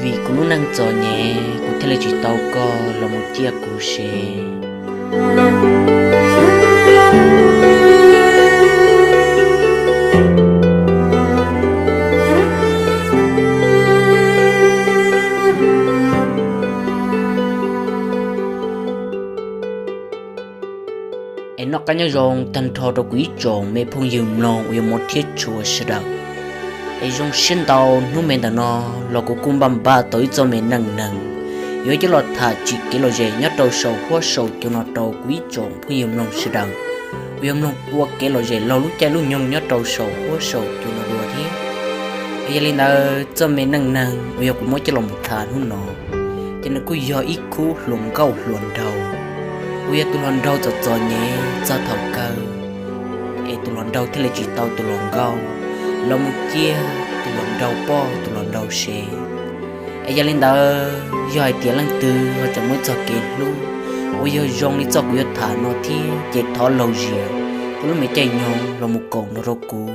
Vim kuv lub neej txom nyem kuv thiaj li tsis tau koj los mus ciaj kuv sev. Es noj qab nyob zoo tag nrho rau kuv ib tsoom me phooj ywg mloog uas yog muam thiab tshua sawv daws. Es zoo siab ntau hnub me ntawm no los kuv kuj npaj npaj tau ib txoj me neej neeg yuav coj los tham tsim kev lom zem nyob rau saum huab saum cua no rau kuv ib tsoom phooj ywg mloog sawv daws uas yog mloog ua kev lom zem laug lub caij lub nyoog nyob rau saum huab saum cua no dua thiab. Es yog li ntawd txoj me neej neeg uas yog kuv muab coj los mus tham hnub no ces nws kuj yog ib khub hluas nkauj hluas nraug uas yog tus hluas nraug txom txom nyem txog thaum kawg es tus hluas nraug thiaj li tsis tau tus hluas nkauj los mus ciaj tus hluas nraug poj tus hluas nraug sev. Es yog li ntawd yog hais tias leej twg ho tseem muaj txoj kev hlub uas yog zoo li txoj kuv yuav tham no thiab ces thov laug zias kuv lub me caij nyoog los mus koom nrog rau kuv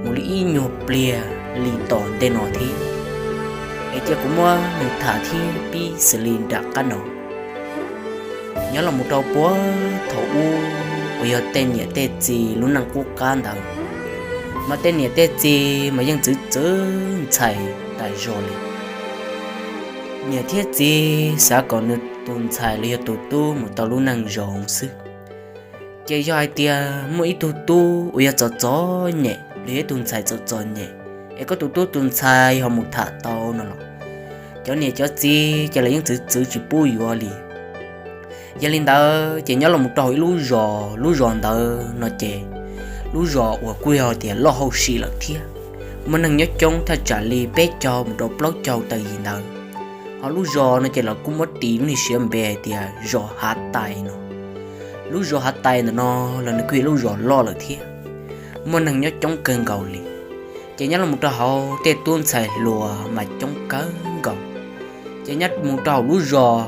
mus li ib nyuag pliag li tom ntej no thiab. Es cia kuv muab nws tham thiab pib xws li nram qab no. Nyob los mus rau puag thaum ub uas yog tej niam tej txiv lub neej qub qab ntawd, mas tej niam tej txiv mas yeej txwv txwv ntxhais tas zog li. Niam thiab txiv xav kom nws tus ntxhais los yog tus tub mus tau lub neej zoo xwb. Ces yog hais tias muaj ib tug tub uas yog txom txom nyem los yog ib tug ntxhais txom txom nyem, es koj tus tub tus ntxhais ho mus tham tau no los cov niam cov txiv ces lawv yeej txwv txwv tsis pub yuav li. Yog li ntawd ces nyob los mus rau hauv ib lub zos, lub zos ntawd no ces lub zos uas kuj yog tias loj hauj sim lawm thiab, muaj neeg nyob coob thaj tsam li peb caug mus rau plaub caug tawm yim ntawd. Ho lub zos no ces lawv kuj muab tis lub niag siav npe hais tias zos Hav Tais no. Lub zos Hav Tais ntawm no los nws kuj yog lub zos loj lawm thiab, muaj neeg nyob coob kawg nkaus li. Ces nyob los mus rau hauv tej tub ntxhais hluas mas coob kawg nkaus. Ces nyob mus rau hauv lub zos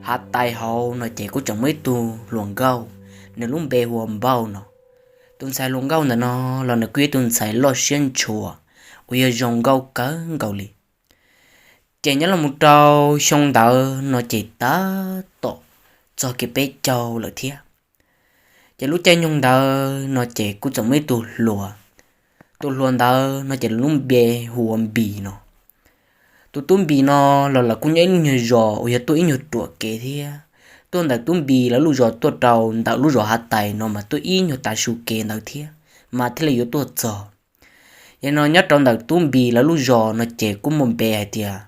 Hav Tais hauv no ces kuj tseem muaj ib tug hluas nkauj, nws lub npe hu ua Npauj no. Tus ntxhais hluas nkauj ntawm no los nws kuj yog ib tug ntxhais loj siab ntshua uas yog zoo nkauj kawg nkaus li. Ces nyob los mus rau xyoo ntawd no ces tab tom txog kiag peb caug lawm thiab. Ces lub caij nyoog ntawd no ces kuj txawm muaj ib tug hluas. Tus hluas ntawd no ces lub npe hu ua Npis no. Tus tub Npis no los lawv kuj nyob ib lub nyuag zos uas yog tuaj ib nyuag ruam kev thiab. Tuaj ntawm tub Npis lawv lub zos tuaj rau ntawm lub zos Hav Tais no mas tuaj ib nyuag tav su kev ntawd thiab mas thiaj li yuav tuaj txog. Yog no nyob rau ntawm tub Npis lawv lub zos no ces kuj muaj npe hais tias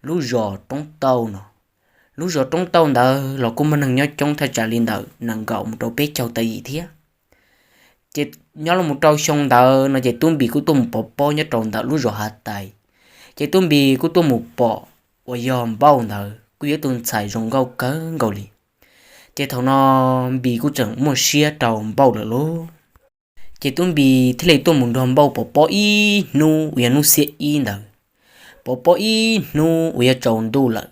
lub zos Roob Tauj no. Lub zos Roob Tauj ntawd los kuj muaj neeg nyob coob thaj tsam li ntawm nees nkaum mus rau peb caug tawm yim thiab. Ces nyob los mus rau xyoo ntawd no ces tub Npis kuj tuaj mus pov pob nyob rau ntawm lub zos Hav Tais. Ces tub Npis kuj tuaj mus pom uas yog Npauj ntawd kuj yog ib tug ntxhais zoo nkauj kawg nkaus li. Ces thaum no Npis kuj tseem muaj siab rau Npauj lawm lauj. Ces tub Npis thiaj li tuaj mus nrog Npauj pov pob ib hnub uas yog hnub xiab ib ntawd. Pov pob ib hnub uas yog tsaus ntuj lawm,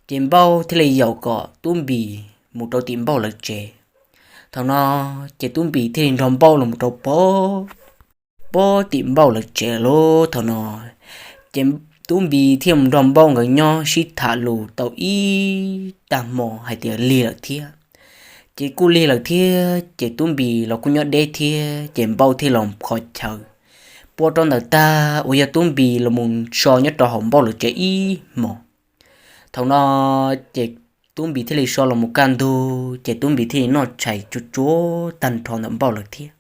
ces Npauj thiaj li yaum kom tub Npis mus rau tim Npauj lawv tsev. Thaum no ces tub Npis thiaj li nrog Npauj los mus rau pov pob tim Npauj lawv tsev lauj. Thaum no ces tub Npis thiaj mus nrog Npauj nkawd nyob sib tham lus tau ib tag hmo hais tias lig lawm thiab. Ces kuj lig lawm thiab ces tub Npis los kuj nyob deb thiab ces Npauj thiaj los kho chaw pua rau ntawm tag uas yog tub Npis los mus so nyob rau hauv Npauj lawv tsev ib hmos. Thaum no ces tub Npis thiaj li so los mus kaj ntug ces tub Npis thiaj li noj tshais tsuag tsuag tag nrho ntawm Npauj lawv thiab.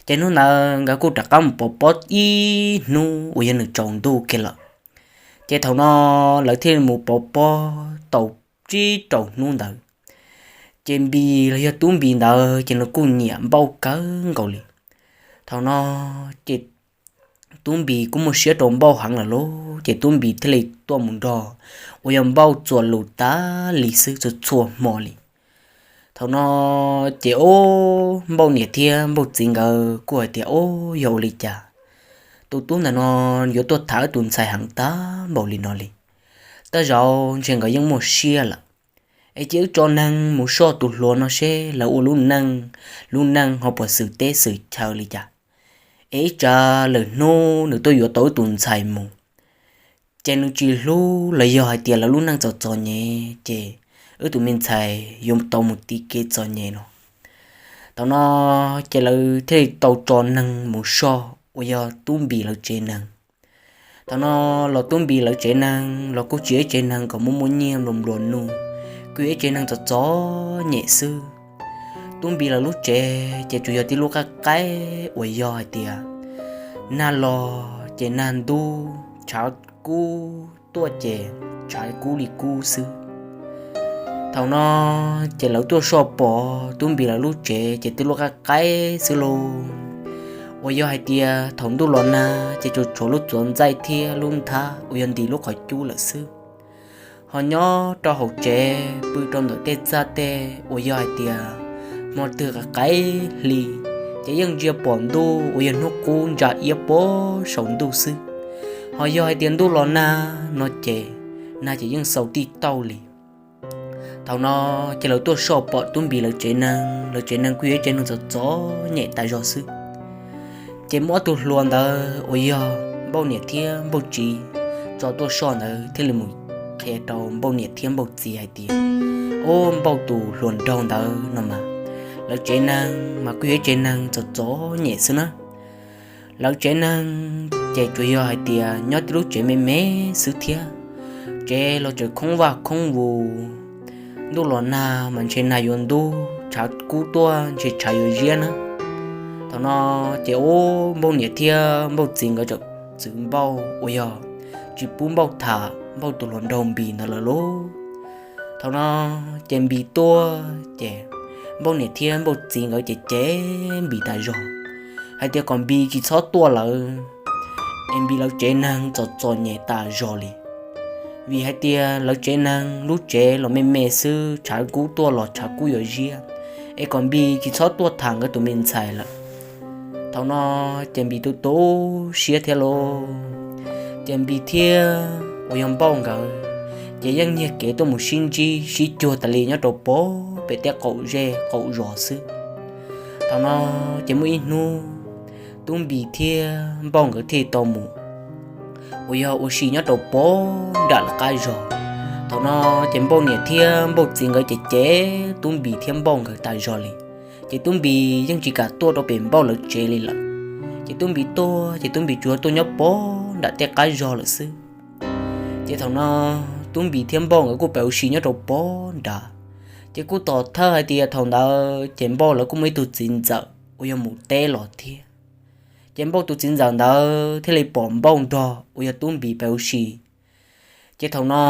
Ces hnub ntawd nkawd kuj rov qab mus pov pob ib hnub uas yog nws tsaus ntuj kiag lawm. Ces thaum no lawv thiaj li mus pov pob tau tsib rau hnub ntawd, ces Npis los yog tub Npis ntawd ces nws kuj nyiam Npauj kawg nkaus li. Thaum no ces tub Npis kuj muaj siab rau Npauj heev lawm lauj, ces tub Npis thiaj li tuaj mus nrog uas yog Npauj txuas lus tas li xwb txhua txhua hmo li. Thaum no ces ob Npauj niam thiab Npauj txiv nkawd kuj hais tias, Ob, yog ua li cas tus tub ntawm no yuav tuaj tham wb tus ntxhais heev tag npaum li no li? Tej zaum ntshe nkawd yeej muaj siab lawm. Es cia wb tso neeg mus soj tus hluas no seb lawv ua lub neej, lub neej ho puas xwm teb xwm chaw li cas. Es ib tsam lwm hnub nws tuaj yuav tau wb tus ntxhais mus, ces nws tsis hlub los yog hais tias lawv lub neej txom txom nyem ces wb tus me ntxhais yuav tau mus tiv kev txom nyem no. Thaum no ces lawv thiaj li tau tso neeg mus soj uas yog Tub Npis lawv tsev neeg. Thaum no los Tub Npis lawv tsev neeg los kuj tsis yog ib tsev neeg kom muaj muaj nyiaj nplua nplua nuj, kuj yog ib tsev neeg txom txom nyem xwb. Tub Npis lawv lub tsev ces tsuas yog tib lub qab qaib uas yog hais tias nag los ces nag ntub tshav kub tuaj ces tshav kub li kub xwb. Thaum no ces lawv tuaj soj pom Tub Npis lawv lub tsev ces tib lub qab qaib xwb lauj, uas yog hais tias thaum ntuj los nag ces tsuas tshuav lub txuas ntxaij thiab lub nthab uas yog ntim lub qhov cub lawm xwb. Ho nyob rau hauv tsev pw rau ntawm tej txaj tej uas yog hais tias hmo twg qaim qaim hli ces yeej ntsia pom ntuj uas yog hnub qub ntsa iab puag saum ntuj xwb. Ho yog hais tias ntuj los nag no ces nag ces yeej xaus tij tauj li. Thaum no ces lawv tuaj soj pom Tub Npis lawv tsev neeg, lawv tsev neeg kuj yog ib tsev neeg txom txom nyem tas zog xwb. Ces muaj ob tug hluas ntawd uas yog Npauj niam thiab Npauj txiv tso tuaj soj ntawd thiaj li mus qhia rau Npauj niam thiab Npauj txiv hais tias, Ub, Npauj tus hluas nraug ntawd no mas, lawv tsev neeg mas kuj yog ib tsev neeg txom txom nyem xwb na. Lawv tsev neeg ces tsuas yog hais tias nyob tib lub tsev me me xwb thiab, tsev los tseem khoob vaj khoob vus. Ntuj los nag mas ntshe nag yuav ntub, tshav kub tuaj ntshe tshav yuav ziab na. Thaum no ces ub, Npauj niam thiab Npauj txiv nkawd txawm txwv Npauj uas yog tsis pub Npauj tham Npauj tus hluas nraug Npis ntawd lawm lauj. Thaum no ces Npis tuaj ces Npauj niam thiab Npauj txiv nkawd ces cem Npis tas zog hais tias kom Npis tsis txhob tuaj lawm, es Npis lawv tsev neeg txom txom nyem tas zog li. Vim hais tias lawv tsev neeg lub tsev los me me xwb, tshav kub tuaj los tshav kub yuav ziab, es kom Npis tsis txhob tuaj tham nkawd tus me ntxhais lawm. Thaum no ces Npis tu tu siab thiab lauj. Ces Npis thiab uas yog Npauj nkawd ces yeej nyiag kev tuaj mus sib ntsib sib cuag tas li nyob rau pem tej qaum zej qaum zos xwb. Thaum no ces muaj ib hnub Tub Npis thiab Npauj nkawd thiaj tau mus uas yog ua si nyob rau pem nram lawv qab zos. Thaum no ces Npauj niam thiab Npauj txiv nkawd ces cem Tub Npis thiab Npauj nkawd tas zog li. Ces Tub Npis yeej tsis kam tuaj rau pem Npauj lawv tsev li lawm. Ces Tub Npis tuaj ces Tub Npis tsuas tuaj nyob pem nram tej qab zos lawm xwb. Ces thaum no Tub Npis thiab Npauj nkawd kuj pem ua si nyob rau pem nrad. Ces kuj tos thawj hais tias thaum ntawd ces Npauj lawv kuj muaj ib tug txiv ntxawm uas yog mus teb los thiab. Ces Npauj tus txiv ntxawm ntawd thiaj li pom Npauj nrog uas yog Tub Npis pem ua si. Ces thaum no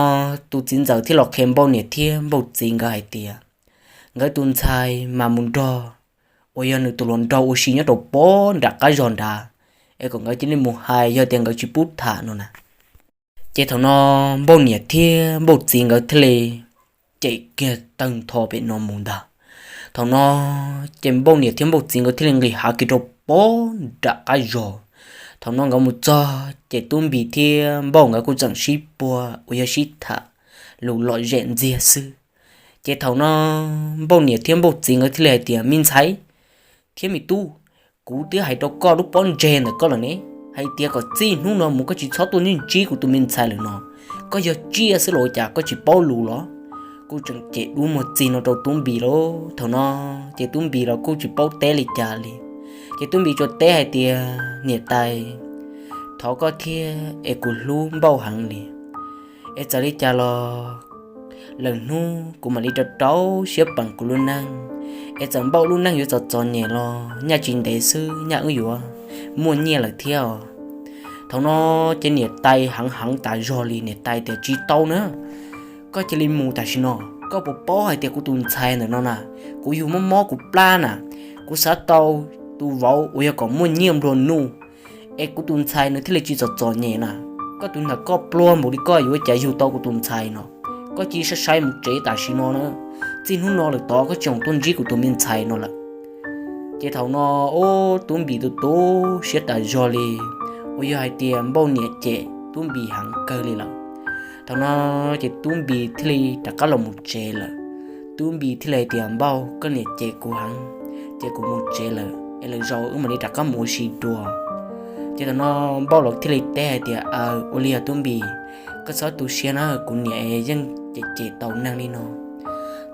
tus txiv ntxawm thiaj los qhia Npauj niam thiab Npauj txiv nkawd hais tias nkawd tus ntxhais mas mus nrog uas yog nws tus hluas nraug ua si nyob rau pem nram qab zos nrad, es kom nkawd cia li mus hais yog tias nkawd tsis pub tham no na. Ces thaum no Npauj niam thiab Npauj txiv nkawd thiaj li cem kiag tawg ntho pem no mus ntag. Thaum no ces Npauj niam thiab Npauj txiv nkawd thiaj li nqis hav kiag rau pem nram qab zos. Thaum no nkawd mus txog ces Tub Npis thiab Npauj nkawd kuj tseem sib puag uas yog sib tham lus lom zem ntxiag xwb. Ces thaum no Npauj niam thiab Npauj txiv nkawd thiaj li hais tias, Me ntxhais thiab me tub, kuv twb hais rau koj lub pob ntseg ntawm koj lawm ne, hais tias kom txij hnub no mus koj tsis txhob tuaj ntsib kuv tus me ntxhais lawm no. Koj yog tsiaj xwb los ua cas koj tsis paub lus los? Kuj tseem cem dub muag txig no rau Tub Npis lauj. Thaum no ces Tub Npis los kuj tsis paub teb li cas li. Ces Tub Npis tsuas teb hais tias, Niam tais, thov koj thiab es kuv hlub Npauj heev li. Es txawm li cas los lwm hnub kuv mam li rau rau siab peem kuv lub neej. Es txawm Npauj lub neej yuav txom txom nyem los nyaj tsis ntev xwb nyaj wb yuav muaj nyiaj lawm thiab os. Thaum no ces niam tais heev heev tas zog li, niam tais tias, Tsis tau na, koj cia li mus tam sim no. Koj puas paub hais tias kuv tus ntxhais ntawm no na, kuv yug mob mob kuv plab na, kuv xav tau tus vauv uas yog kom muaj nyiaj nplua nuj, es kuv tus ntxhais nws thiaj li tsis txom txom nyem na. Koj tus ntawm koj pluag npaum li koj yuav ua cas yug tau kuv tus ntxhais no? Koj cia li sai sai mus tsev tam sim no na, txij hnub no lawm tod koj tsis txhob tuaj ntsib kuv tus me ntxhais no lawm. Ces thaum no, ub, Tub Npis tu tu siab tas zog li, uas yog hais tias Npauj niam cem Tub Npis heev kawg li lawm. Thaum no ces Tub Npis thiaj li rov qab los mus tsev lawm. Tub Npis thiaj li hais tias, Npauj, koj niam cem kuv heev, ces kuv mus tsev lawm, es lwm zaus wb mam li rov qab mus ua si dua. Ces thaum no Npauj los thiaj li teb hais tias, Aw, ua li os Tub Npis, koj txhob tu siab na, kuv niam yeej cem cem tau neeg li no.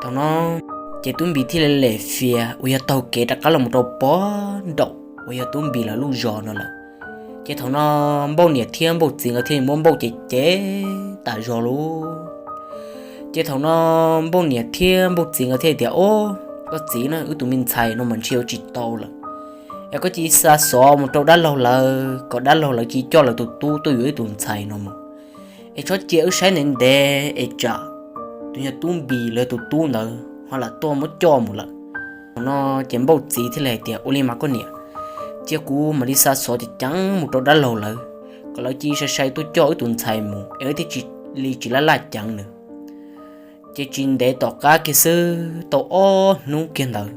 Thaum no ces Tub Npis thiaj li lem fias uas yog taug kev rov qab los mus rau pog nraum uas yog Tub Npis lawv lub zos no lawm. Ces thaum no Npauj niam thiab Npauj txiv nkawd thiaj li muab Npauj cem cem tas zog lauj. Ces thaum no Npauj niam thiab Npauj txiv nkawd thiaj tias, Ob, koj txiv na, wb tus me ntxhais no mas ntshe ua tsis tau lawm, es koj cia li xa xov mus rau dab laug lawv kom dab laug lawv cia li coj lawv tus tub tuaj yuav wb tus ntxhais no mus, es txhob cia wb saib ntev ntev es tsam tus nyuag Tub Npis lawv tus tub ntawd ho lam tuaj muab coj mus lawm. Thaum no ces Npauj txiv thiaj li hais tias, Ua li mas koj niam, cia kuv mam li xa xov ceev ceev mus rau dab laug lawv kom lawv cia li sai sai tuaj coj wb tus ntxhais mus es wb thiaj tsis li tsis laj laj ceev nws. Ces tsis ntev tom qab kiag xwb, tau ob hnub kiag ntawd,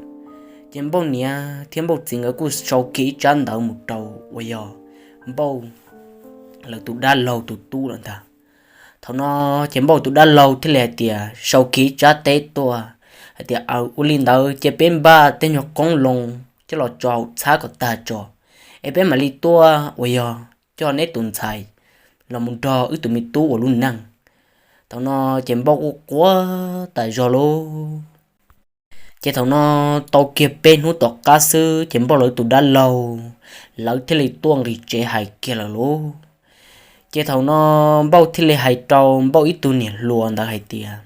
ces Npauj niam thiab Npauj txiv nkawd kuj sau kiag ib tsab ntawv mus rau uas yog Npauj lawv tus dab laug tus tub lawm ntag. Thaum no ces Npauj tus dab laug thiaj li hais tias, sau kiag ib tsab teb tuaj hais tias, Aw, ua li ntawd ces peb npaj tej nyuag qoob loo coj los tso hauv txhab kom tag tso, es peb mam li tuaj uas yog coj neb tus ntxhais los mus nrog wb tus me tub ua lub neej. Thaum no ces Npauj quaj quaj tas zog lauj. Ces thaum no tau kiag peb hnub tom qab xwb ces Npauj lawv tus dab laug lawv thiaj li tuaj nqis tsev hais kiag lawm lauj. Ces thaum no Npauj thiaj li hais rau Npauj ib tug niam hluas ntawd hais tias,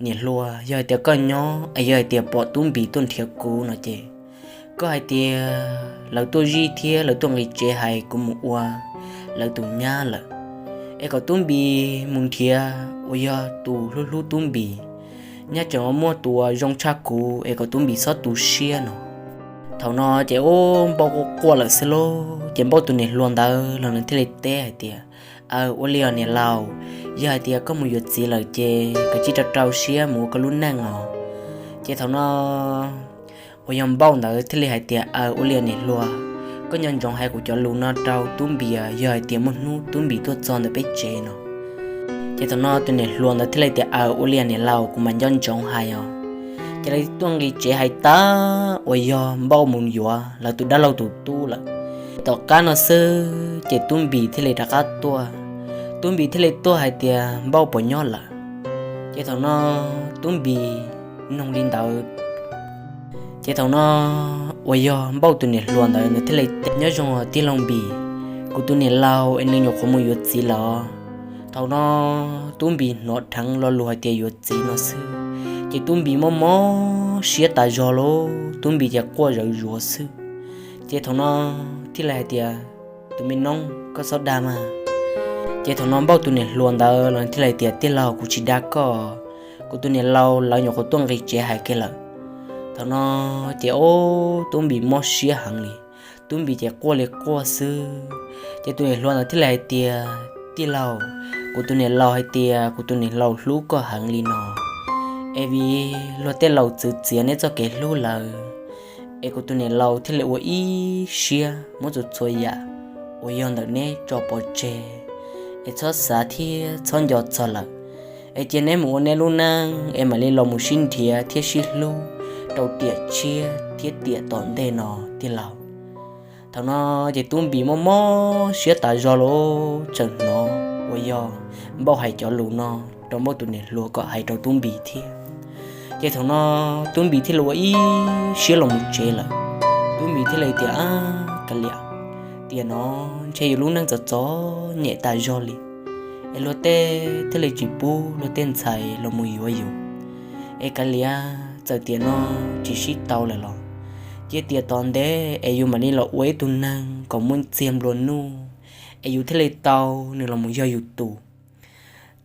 Niam hluas, yog hais tias koj nyob es yog hais tias pom Tub Npis tuaj nrhiav kuv no ces koj hais tias lawv tuaj zij thiab lawv tuaj nqis tsev hais kuv mus ua lawv tus nyab lawm, es kom Tub Npis mus nrhiav uas yog tus hlub hlub Tub Npis, nyaj tseem muaj tus uas zoo tshaj kuv es kom Tub Npis txhob tu siab no. Thaum no ces ub Npauj quaj quaj lawm xwb lauj. Ces Npauj tus niam hluas ntawd los nws thiaj li teb hais tias, Aw, ua li os niam laus, yog hais tias koj mus yuav txiv lawm ces kav tsij rau rau siab mus ua koj lub neej os. Ces thaum no uas yog Npauj ntawd thiaj li hais tias, Aw, ua li os niam hluas, koj nco ntsoov hais kuv cov lus no rau Tub Npis, yog hais tias muaj hnub Tub Npis tuaj txog ntawm peb tsev no. Ces thaum no tus niam hluas ntawd thiaj li tias, Aw, ua li os niam laus, kuv mam nco ntsoov hais os. Ces lawv tuaj nqis tsev hais tas uas yog Npauj mus yuav lawv tus dab laug tus tub lawm. Tom qab no xwb ces Tub Npis thiaj li rov qab tuaj. Tub Npis thiaj li tuaj hais tias, Npauj puas nyob lawm? Ces thaum no Tub Npis nug li ntawd, ces thaum no uas yog Npauj tus niam hluas ntawd nws thiaj li teb, Nyob zoo tij laug Npis, kuv tus niam laus es nws nyuam qhuav mus yuav txiv lawm. Thaum no Tub Npis hnov dheev lo lus hais tias yuav txiv no xwb, ces Tub Npis mob mob siab tas zog lauj. Tub Npis ces quaj zawv zuav xwb. Ces thaum no thiaj li hais tias, Tus me noob, koj txhob dag mas. Ces thaum no Npauj tus niam hluas ntawd los thiaj li hais tias, Tij laug, kuv tsis dag koj, kuv tus niam laus lawv nyuam qhuav tuaj nqis tsev hais kiag lawm. Thaum no ces ub Tub Npis mob siab heev li, Tub Npis ces quaj li quaj xwb. Ces tus niam hluas ntawd thiaj li hais tias, Tij laug, kuv tus niam laus hais tias kuv tus niam laus hlub koj heev li no, es vim luag tej laus txwv txiav neb txoj kev hlub lawm, es kuv tus niam laus thiaj li ua ib siab muab txhua txhua yam uas yog ntawm neb tso pov tseg, es txhob xav thiab txhob nco txog lawm, es cia neb mus ua neb lub neej es mam li los mus sib nrhiav thiab sib hlub rau tiam tshiab thiab tiam tom ntej no, tij laug. Thaum no ces Tub Npis mob mob siab tas zog lauj, tseem hnov uas yog Npauj hais cov lus no rau Npauj tus niam hluas kom hais rau Tub Npis thiab. Ces thaum no Tub Npis thiaj li ua ib siab los mus tsev lawm. Tub Npis thiaj li tias, Ab, kav liam, tiam no ntshe yus lub neej txom txom nyem tas zog li, es luag tej thiaj li tsis pub luag tej ntxhais los mus yuav yus. Es kav liam, txawm tiam no tsis sib tau lawm los cia tiam tom ntej es yus mam li los ua ib tug neeg kom muaj txiag nplua nuj, es yus thiaj li tau nws los mus yog yus tus.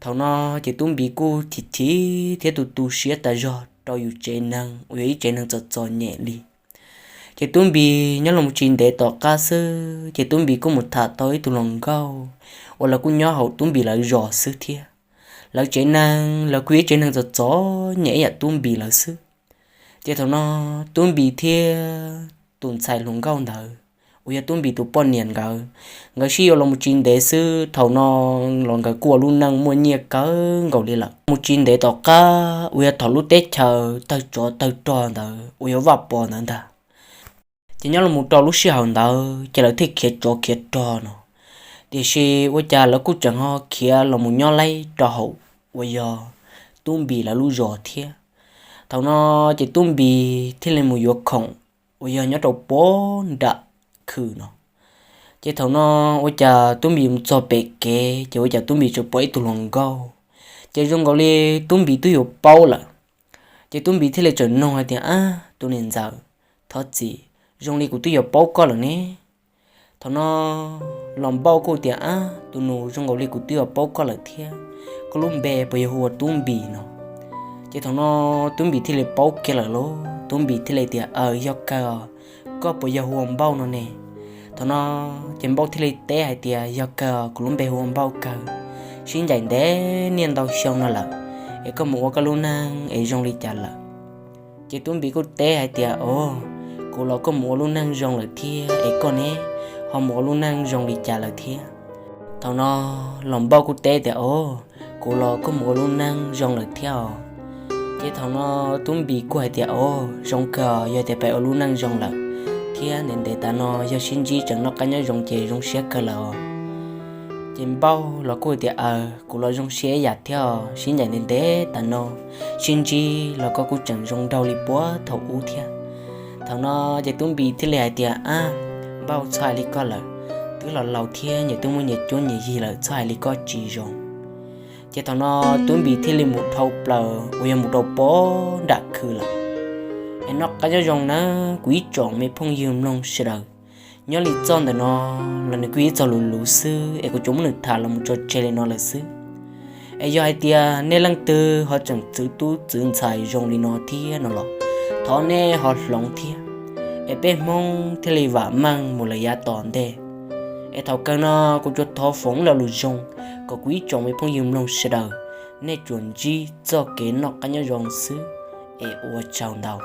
Thaum no ces Tub Npis kuj chim chim thiab tu tu siab tas zog rau yus tsev neeg uas yog ib tsev neeg txom txom nyem li. Ces Tub Npis nyob los tsis ntev tom qab xwb ces Tub Npis kuj mus tham tau ib tug hluas nkauj uas lawv kuj nyob hauv Tub Npis lawv zos xwb thiab. Lawv tsev neeg los kuj yog ib tsev neeg txom txom nyem ib yam Tub Npis lawv xwb. Ces thaum no Tub Npis thiab tus ntxhais hluas nkauj ntawd uas yog Tub Npis tus poj niam nkawd, nkawd sib yuav los tsis ntev xwb, thaum no los nkawd kuj ua lub neej muaj nyiaj kawg nkaus li lawm. Mus tsis ntev tom qab uas yog thaum lub teb chaws tawg tsov tawg rog ntawd uas yog Vaj Pov ntawd ntag, Ces nyob los mus rau lub sij hawm ntawd ces lawv thiaj khiav tsov khiav rog no, tiam sis ua cas lawv kuj tseem ho khiav los mus nyob laib rau hauv uas yog Tub Npis lawv lub zos thiab. Thaum no ces Tub Npis thiaj li mus yuav khoom uas yog nyob rau puag nram khw no. Ces thaum no ua cas Tub Npis mus txog pem kev ces ua cas Tub Npis tseem pom ib tug hluas nkauj, ces zoo nkaus li Tub Npis twb yuav paub lawm. Ces Tub Npis thiaj li tseem noog hais tias, Ab, tus niam ntxawm, thov txim, zoo li kuv twb yuav paub koj lawm ne. Thaum no Los Npauj kuj tias, Ab, tus nus, zoo nkaus li kuv twb yuav paub koj lawm thiab, koj lub npe puas yog hu ua Tub Npis no? Ces thaum no Tub Npis thiaj li paub kiag lawm lauj, Tub Npis thiaj li tias, Aws, yog kawg os, koj puas yog hu ua Npauj no ne? Thaum no ces Npauj thiaj li teb hais tias, Yog kawg os, kuv lub npe hu ua Npauj kawg, sib ncaim ntev niaj ntau xyoo no lawm, es koj mus ua koj lub neej es zoo li cas lawm? Ces Tub Npis kuj teb hais tias, Os, kuv los kuj mus ua lub neej zoo lawm thiab, es koj ne, ho mus ua lub neej zoo li cas lawm thiab? Thaum no Los Npauj kuj teb tias, Os, kuv los kuj mus ua lub neej zoo lawm thiab os. Ces thaum no Tub Npis kuj hais tias, Os, zoo kawg, yog tias peb ua lub neej zoo lawm thiab ntev ntev tas no yog sib ntsib tseem noj qab nyob zoo ces zoo siab kawg lawm os. Ces Npauj los kuj tias, Aws, kuv los zoo siab ib yam thiab os, sib ncaim ntev ntev tas no, sib ntsib los koj kuj tseem zoo nraug li puag thaum ub thiab. Thaum no ces Tub Npis thiaj li hais tias, Ab, Npauj, txhob hais li koj lawm, twb los laus thiab nyias twb muaj nyias cuab nyias yig lawm, txhob hais li koj tsis zoo. Ces thaum no Tub Npis thiaj li mus dhau plaws uas yog mus rau puag nram khw lawm. Es noj qab nyob zoo nawb kuv ib tsoom me phooj ywg mloog sawv daws. Nyob li txoj ntawm no los nws kuj yog ib txoj lus luv xwb es kuv tsuas muab nws tham los mus tso tseg li no lawm xwb. Es yog hais tias nej leej twg ho tseem txwv tub txwv ntxhais zoo li no thiab no los thov nej ho hloov thiab, es peb Hmoob thiaj li vam meej mus lawm yav tom ntej. Es thaum kawg no kuv tsuas thov foom lo lus zoo kom kuv ib tsoom me phooj ywg mloog sawv daws, nej tsuas ntsib txoj kev noj qab nyob zoo xwb, es ua tsaug ntau.